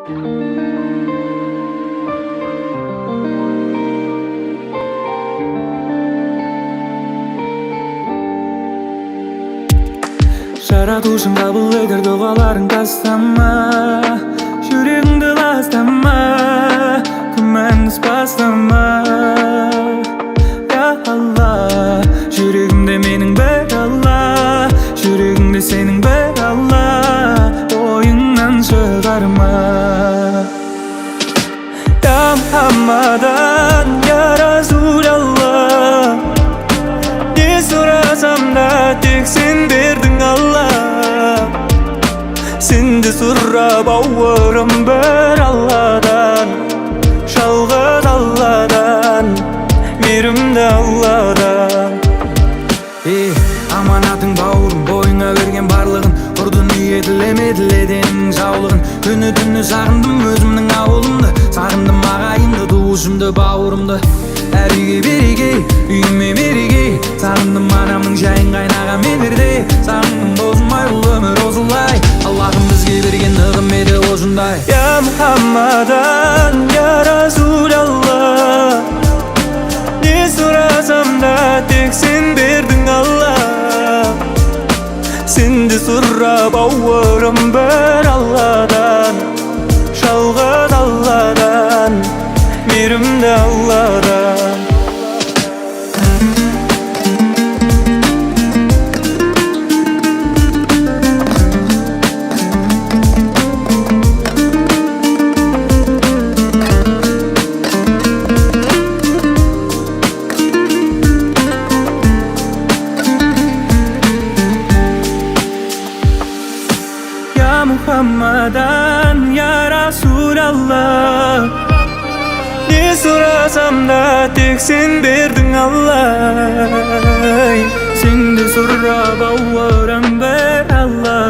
Жаратушың қабыл етер дұғаларың, тастама, жүрегіңді ластама, күмәнді бастама. Я Алла, жүрегімде менің бір Алла, жүрегіңде сенің бір Алла, ойыңнан шығарма. Я Мұхаммадан, я Расулалла, не сұрасам да тек сен бердің, Алла. Сенде сұрап ауырым бір Алладан, жалғыз Алладан, мейірімді Алладан. Ей, аманатың, бауырым, бойыңа берген барлығын. Құр дүние тілеме, тіле деніңнің саулығын. Күні түні сағындым өзімнің ауылымды, сағындым ағайынды, туысымды, бауырымды. Әр үйге береке, үйіме мереке. Сағындым анамның шайын қайнаған менерде. Сағындым, досым ай, бұл өмір осылай. Аллахым бізге берген нығметі осындай. Я Мұхаммадан, я Расулалла, не сұрасам да тек сен бердің, Алла. Сенде сұрап ауырым бір Алладан, жалғыз Алладан, мейірімді Алладан. Я Мұхаммадан, я Расулалла, не сұрасам да тек сен бердің, Алла. Сенде сұрап ауырам бір Алладан.